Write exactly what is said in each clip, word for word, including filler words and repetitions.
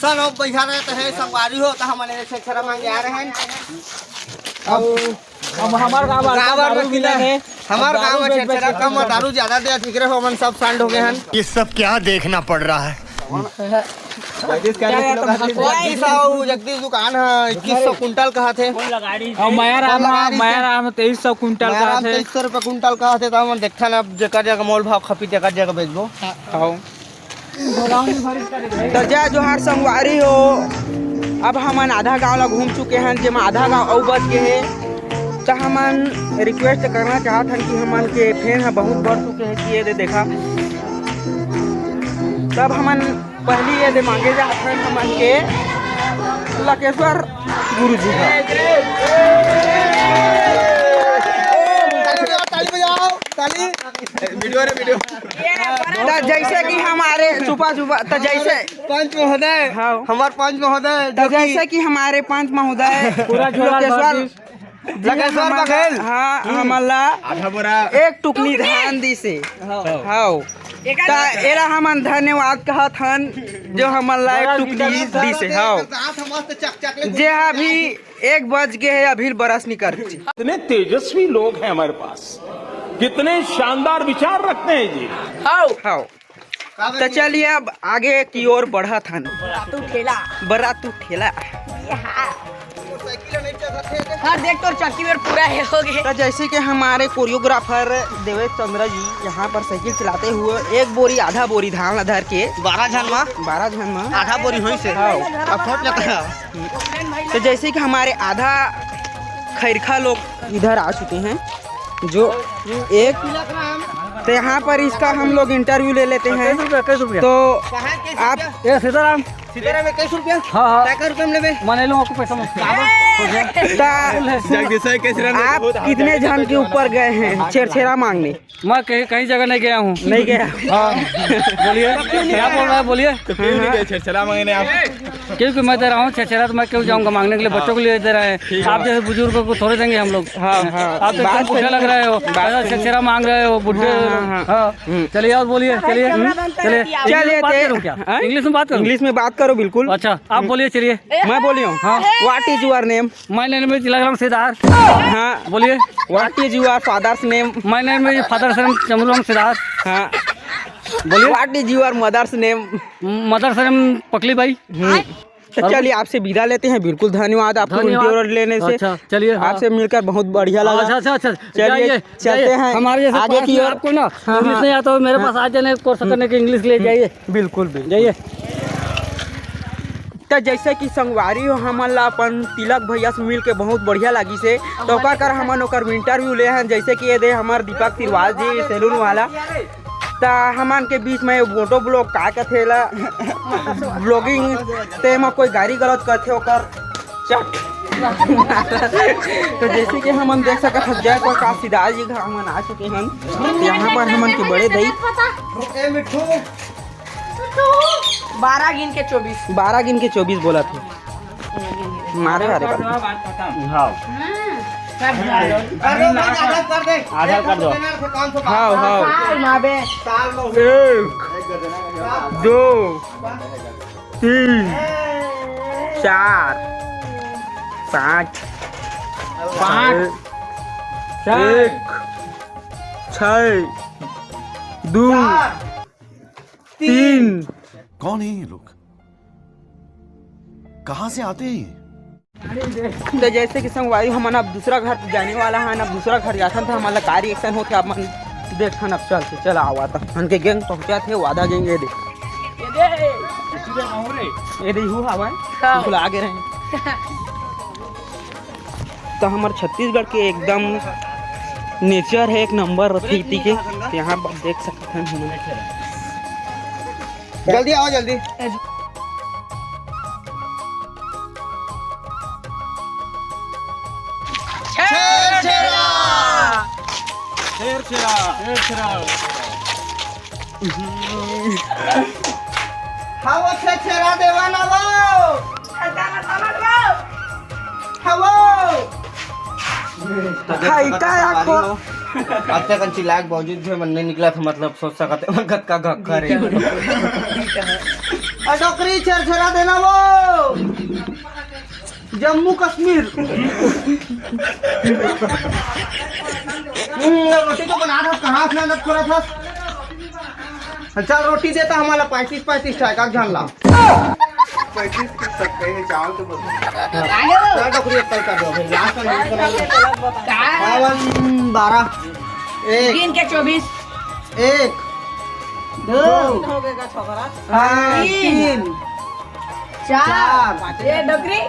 चलो, पैसा रहे तो है, संगवारी हो, तो हमन एदे छेरछेरा मांगे आ रहे हैं। अब, अब हमार गाँव वाला गाँव वाला दारू भी किला नहीं है। हमार दारू गाँव में बेच, बेच छेरछेरा के कम, दारू ज्यादा दे, ठीक रहे, हमन सब सांड हो गए हैं। ये सब क्या देखना पड़ रहा है? जगदीश का एक किलो का चीज। जगदीश आओ, जगदीश दुकान है, इक्कीस सौ कुंटल कहा थे। और माया राम, और लगा रही माया से। राम तेईस सौ कुंटल माया कहा राम थे। तेईस सौ रुपये कुंटल कहा थे, तो हमन देखा ना, जेकर जगह मोल भाव खपी, जेकर जगह बेचबो। हाँ। तो जय जोहार संगवारी हो, अब हमन आधा गांव ला घूम चुके हन, जेमा आधा गांव अउ बच गे हे। त हमन रिक्वेस्ट करना चाहत हन कि हमन के फैन ह बहुत बढ़ चुके हे कि ये दे देखा। तब हमन पहली ये दे मांगे जात हन हमन के लकेश्वर गुरु जी ह। ताली बजाओ, ताली बजाओ, ताली। वीडियो रे, वीडियो। त जैसे कि हमारे छुपा छुपा, त जैसे पंच महोदय, हाँ। हमार पंच महोदय, त जो कि जैसे कि हमारे पंच महोदय पूरा झोला लोकेश्वर भर दी। जी, लकेश्वर हमन ला, बघेल। हाँ, हम्म। हमन ला आधा बोरा। एक टुकनी टुकनी। धान दिस हे। हाँ। हाँ। एक त आधा एला हमन धन्यवाद कहत हन, जो हमन ला एक बड़ा टुकनी मीठा दिस हे। हाँ। साथ मस्त चकचक ले जे अभी एक बज गे हे, अभी बरस निकर। कितने तेजस्वी लोग हैं हमारे पास, कितने शानदार विचार रखते हैं जी। हाँ। हाँ। त चलिए अब आगे की ओर बढ़त हन। बरातू ठेला। बरातू ठेला। हाँ, देख तोर चक्की मेर पूरा हे हो गे। त जैसे कि हमारे कोरियोग्राफर देवेश चंद्र जी यहाँ पर साइकिल चलाते हुए एक बोरी, आधा बोरी धान ला धर के बारह झन मा। बारह झन मा। आधा बोरी होइस हे। हाँ। अब फट जाता है। त जैसे कि हमारे आधा खैरखा लोग इधर आ चुके हैं, जो एक, तो यहाँ पर इसका हम लोग इंटरव्यू ले लेते हैं। इक्कीस रुपया, इक्कीस रुपया। तो आप ये सीताराम। सीताराम, इक्कीस रुपया? हाँ, हाँ। का रुपया में लेबे? मैं नहीं लूँ आपको पैसा में। ता-, जगदीश भाई, कैसे रहना? आप कितने झन के ऊपर गए हैं छेरछेरा मांगने? मैं कहीं, कहीं जगह नहीं गया हूँ। नहीं गया? हाँ। बोलिए, क्या बोल रहा है, बोलिए। तो क्यों नहीं गए छेरछेरा मांगने आप? क्योंकि मैं दे रहा हूँ छेरछेरा, तो मैं क्यों जाऊँगा मांगने के लिए? हाँ। बच्चों के लिए दे रहे हैं। ठीक है। आप जैसे बुजुर्गों को थोड़े देंगे हम लोग। हाँ, हाँ। आप तो एकदम बूढ़े लग रहे हो, बात ऐसा सही। छेरछेरा मांग रहे हो, बूढ़े। हाँ, हाँ, हाँ। हाँ। हम्म। चलिए, और बोलिए, चलिए। हम्म। चलिए। कैमरा बंद कर दिया। चलिए, बात करूँ क्या? हाँ? English में बात करूँ? English में बात करो, बिल्कुल। अच्छा, आप बोलिए, चलिए। मैं बोली हूँ। हाँ। What is your name? My name is Tilakram Sidar। हाँ। बोलिए। What is your father's name? My name is Father's name Chamurram Sidar। हाँ। बोलिए। What is your mother's name? Mother's name पकली बाई। हम्म। तो चलिए, आपसे विदा लेते हैं। बिल्कुल धन्यवाद आपको धन्यवाद। Interview लेने से। अच्छा, चलिए, हाँ। आपसे मिलकर बहुत बढ़िया लगा। अच्छा, अच्छा, अच्छा। चलिए, जाइए, चलते जाइए। हैं हमारे जैसे आगे पास की में ओर। आपको ना, हाँ, English हाँ। नहीं आता हो, मेरे पास आ जाने, कोर्स करने के English ले जाइए। बिल्कुल, बिल्कुल। जाइए। त जैसे कि संगवारी हो, हमन ला अपन तिलक भैया से मिल के बहुत बढ़िया लागिस हे। त ओकर कर हमन ओकर interview ले हन, जैसे कि ये दे हमर दीपक तिवारी जी, saloon वाला। त हमन के बीच में मोटो vlog का कथे ला, vlogging, ते म कोई गारी गलौज करथे ओकर चट। तो जैसे कि हमन देख सकत हन, जय प्रकाश सिद्धार्थ जी घर हमन आ चुके हन। यहाँ पर हमन के बड़े दई ए मिट्ठू। बारह गिन के चौबीस। बारह गिन के चौबीस बोलत हे। मारे वाले बात। हाँ। कर दो, कर दो, कर दो। आधार कार्ड दो। हाँ, हाँ। साल माबे। साल में एक, दो, तीन, चार, पाँच, पाँच, छः, चार। एक, छः, दो, चार। तीन। कौन है ये लोग? कहाँ से आते हैं ये? तो जैसे कि संगवारी, हमन अब दूसरा घर जाने वाला हन, अब दूसरा घर जाथन, तो हमन ला का reaction होथे, आप मन देखथन। अब चल के, चल आवा, त हमन के gang पहुँचा थे, आधा gang ये दे। ये दे। ये दे, हूँ हवन। हाँ। बिल्कुल आगे रहे। तो हमर छत्तीसगढ़ के एकदम nature है एक नंबर रथीती के, तो यहाँ पर देख सकते हैं हम। जल्दी आओ, जल्दी। छेरछेरा। छेरछेरा। छेरछेरा। हाँ, वो छेरछेरा देवा ना वो। हाँ, वो। हाय, का आखो? अब तक चिल्लाए के बावजूद भी मन नहीं निकला था, मतलब, सोच सकत है, मन कतका घक्खर है। ए डोकरी, छेरछेरा देना वो। जम्मू कश्मीर। हम्म, रोटी तो बना था, कहाँ से मेहनत करा था? चल, रोटी देता हमारा पैंतीस, पैंतीस ठा, एक झन ला। पैंतीस की सकते हैं, चावल तो बहुत। चल, डोकरी, अक्कल कर दो, फिर लास्ट में यूज़ करेंगे। बावन, बारह, एक। गिन के चौबीस। एक, दो, दो। हो गएगा, छोकरा। हाँ, तीन। तीन। चार। चार। ये डोकरी।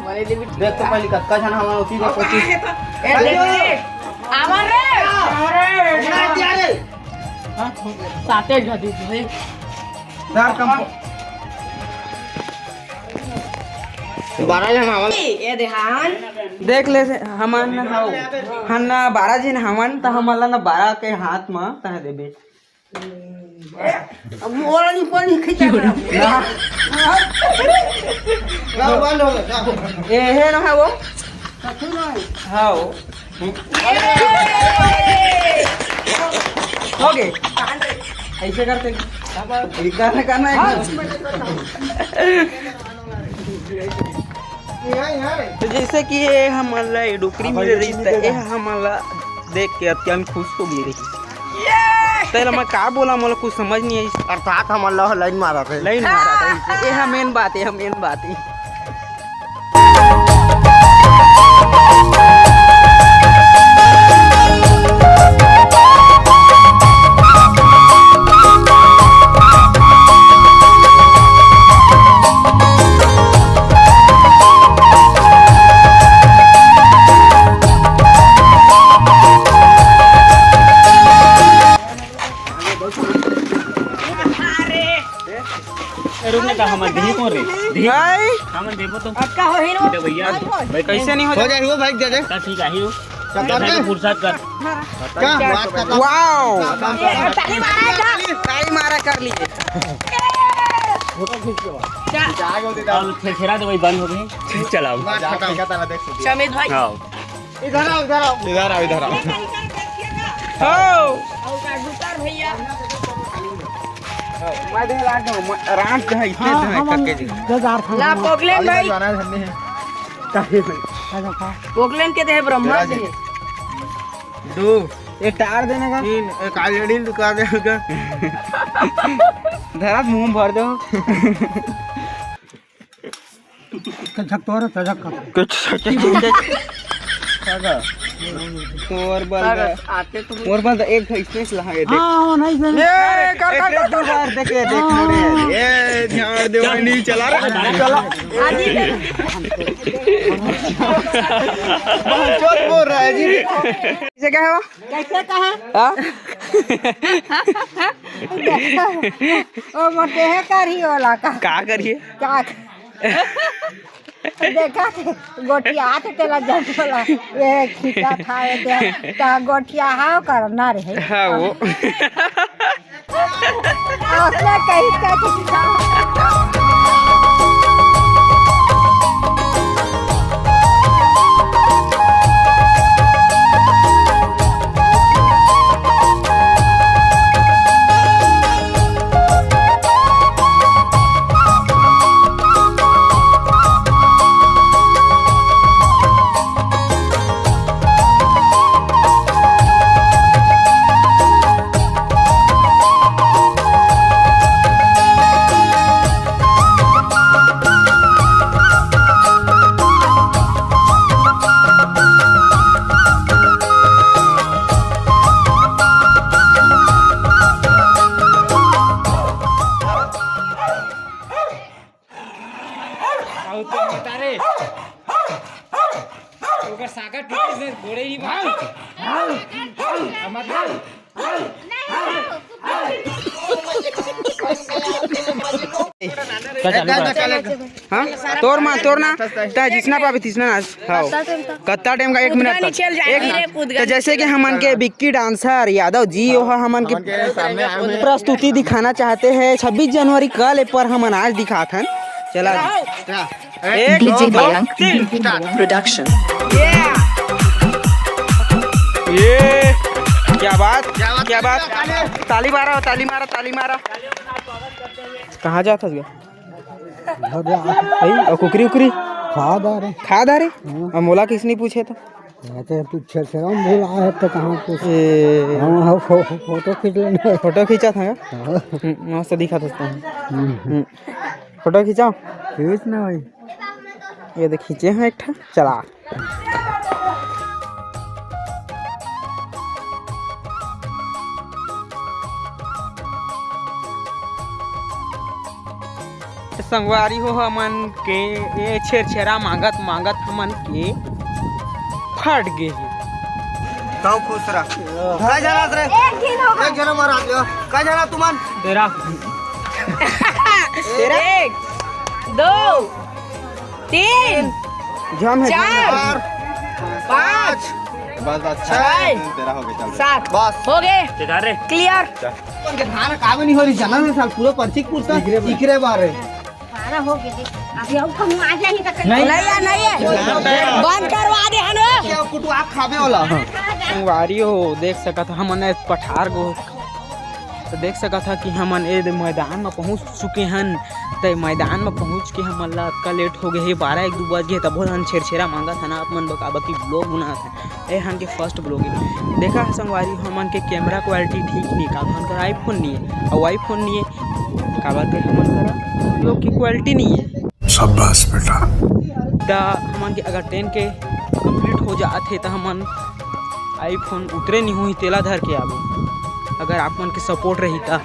देख तो पहले कतका झन हवा उसी का कोशिश। ए, देख रे। आवर रे। अरे। साते झदी भाई। दर कम। बारह झन हवा। ये देहान। देख ले से, हमन हव। हन बारह झन हवन, त हमन ला ना बारह के हाथ म तह देबे। अब मोर ऊपर नहीं खींचा ना। ना। ना, बंद हो गया, ना। ए, हे ना है वो? कथी ना है? हाँ, वो। हो गए। ऐसे करते। ये करना, करना है। हाँ। तो जैसे कि ये हमन ला ये डोकरी मिले रही, तो ये हमन ला देख के अत्यंत खुश हो गई रही। तेला मैं का बोला, मोला कुछ समझ नहीं आई। अर्थात हमन ला लाइन मारा थे। लाइन मारा थे। ये मेन बात है, मेन बात है। ए, रुक ना, का हमन देही कौन रे? देही? नहीं। हमन देबो तो। अक्का हो ही नो। दे भैया। कैसे नहीं हो हो जाए? जाए, वो भाई दे दे। का ठीक आहे हो। क्या कर रहे? फुर्सत कर। क्या बात कर रहा? वाओ। ये ताली मारा है का? ताली मारा कर लिए। फोटो खींच के। क्या? और छेड़ा तो वही बंद हो गई। चलाओ। मार खत्म। समित भाई। हाँ। इधर आओ, इधर आओ। इधर आओ, इधर आओ। हो। और का गुटर भैया। मैं दे राख दो, मैं राख दे, इतने हाँ, दे, हम करके जी। दे दार था। ला, पोकलेन भाई। जाना है धन्य है। काहे भाई? पोकलेन के दे, ब्रह्मा तेरा दे। जी। दो। एक टार देने का। तीन, एक already दुका देने का। धरा मुंह भर दो। चझक तोर, चझक कर। कुछ तोर बल का। आते तो मोर बल तो एक ठो space लहा ये देख। हाँ, हाँ, नहीं, नहीं। ये कर, कर, कर, कर। दो बार देखे, देख हाँ। मोरे। ये ध्यान दे, नहीं चला रहा। चला। आज ही बहुत चोट बोल रहा है जी। इसे क्या है वो? कैसे कहा? हाँ? ओ मोटे है, कर ही वाला का। का करिए? का? देखा थे, गोठिया थे तेला जब बोला, ये खींचा था, ये दे, ता गोठिया हाव करना रहे। हाँ, वो। आपने कहीं का कुछ हाँ? तोर मा, तोर ना, ता जिसना पावे तिसना नाच। हाँ। कत्ता टाइम का एक मिनट तक। एक मिनट। तो जैसे कि हमन के बिक्की डांसर यादव जी, वो हमन के प्रस्तुति दिखाना चाहते हैं छब्बीस जनवरी कल, पर हमन आज दिखात हन। चला। एक, DJ दो, Mayank तीन। Production। ये क्या बात, क्या बात। ताली मारा, ताली मारा, ताली मारा। कहाँ जात हस बे? अरे, अउ कुकरी उकरी? खा डारे। खा डारे? हाँ। अब मोला किस नहीं पूछे तो? ये तो तू छेरछेरा में भूल आए है तो कहाँ पूछ? ए। हाँ, हाँ, फो-, फोटो खींच लेना। फोटो खींचा था? हाँ। हम्म, मस्त दिखा था। हम्म। हम्म। फोटो खींचाओ। खींच ना भाई। ये देख खींचे हैं एक ठा। चला। संगवारी हो, हमन के ये छेरछेरा मांगत मांगत हमन के फट गे हे। तौ खुश रह। कै जना रे? एक झन होगा। एक जना मार आज। कै जना तुमन? तेरा। तेरा? एक, दो, तीन, झन है, चार, झन है। पाँच, बस, अच्छा है, छः, तेरा हो गया, चल। सात। बस। हो गए। केदार रे। Clear। चल। अपन के धान काबे नहीं हो रही, जाना नहीं साल, पूरा पर्ची पूछता, इकरे बार। इकरे बार है। खाना हो गया, देख। अभी और कहूँ आ जाही तो नहीं। नहीं है, नहीं है। बंद करवा दे, है ना? क्या कुटुआ खाबे वाला? संगवारी हो, देख सकत ह, हमन ए पठार गो तो देख सकत ह कि हमन ए दे मैदान म पहुंच चुके हन। त मैदान म पहुंच के हमन ला अतका लेट हो गए हे, बारह एक दू बज गए, तभो हमन छेरछेरा मांगत हन। आप मन बकाबकी vlog बनात हन, ए हमन के first vlog हे। देखा संगवारी, हमन के camera quality ठीक नहीं, काबर हमन कर iPhone नहीं है, अउ iPhone नहीं है, काबर के हमन करा vlog की quality नहीं है। शाबाश बेटा। त हमन के अगर ten K complete हो जात हे, त हमन iPhone उतरे नहीं होही, तेला धर के आबो, अगर आप मन के support रही त।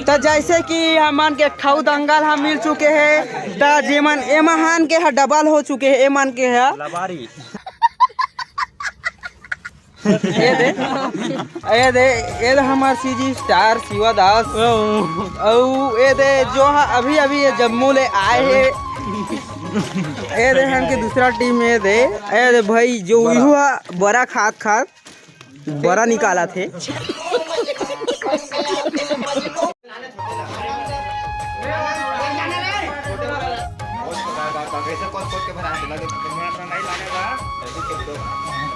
त जैसे कि हमन के ठऊ दंगल ह मिल चुके हे, त जेमन एमहान के ह double हो चुके हे, एमन के ह लबारी। ए दे, ए दे, ए दे हमर CG star शिवा दास। अउ ए दे जो ह अभी अभी ये जम्मू ले आए हे। ए दे हमन के दूसरा team ए दे, ए दे भाई जो उहू ह बरा खात खात बरा निकालत हे।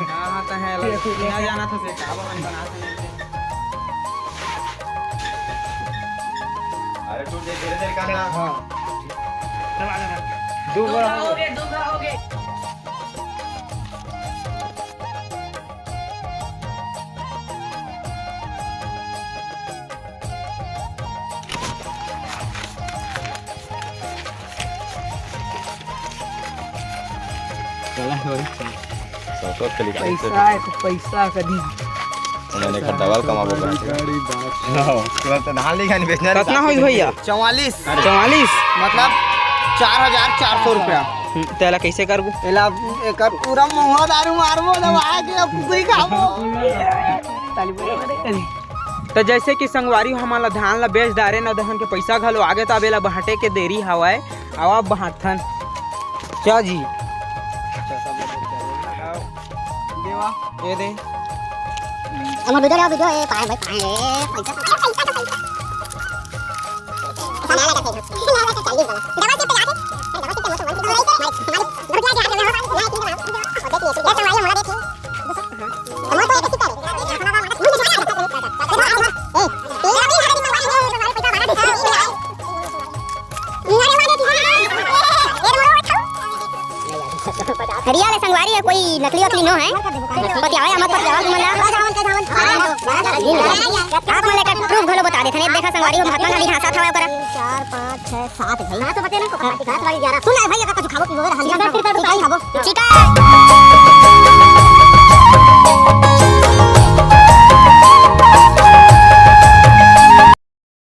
हाँ, हाँ, तो है, लग-, ना जाना था से, का बना, बना था। अरे, तू धीरे, धीरे कर ना। हाँ। चल, आ जा। दो बार हो गए, दो बार हो गए। चला भाई। सौ सौ के लिखा है। पैसा है तो पैसा कभी। उन्होंने का डबल कमाबो कर। हाँ, तुरंत धान लिखा नहीं बेचना। कितना होइस भैया? चवालीस। चवालीस? मतलब चार हजार चार सौ रुपया। हम्म, तेला कैसे करबो? एला एकर पूरा मुंह दारू मारबो दबा के कुकुरी खाबो। ताली बजा दे। त जैसे कि संगवारी हमन ला धान ला बेच डारे न, धान के पैसा घलो आगे, त अब एला बांटे के देरी हवय। अब आप बांटथन। क्या जी? देवा, ये दे। हमर वीडियो रे, वीडियो, ए, पाए भाई, पाए, ए, पैसा, पैसा, पैसा, पैसा। रियल है संगवारी, है कोई नकली वकली नो है। पतियावे हमर पतियावा तुमन ला। आप मन एकर proof घलो बता देथन। देखा संगवारी, हम हाथ में खाली हाँसत हवय ओकरा। चार, पाँच, छः, सात भाई। हाँ, तो बचे ना, सात वाली ग्यारह। सुन ना भाई, एकर कुछ खाबो पीबो, हम चिकन, चिकन खाबो। चिकन।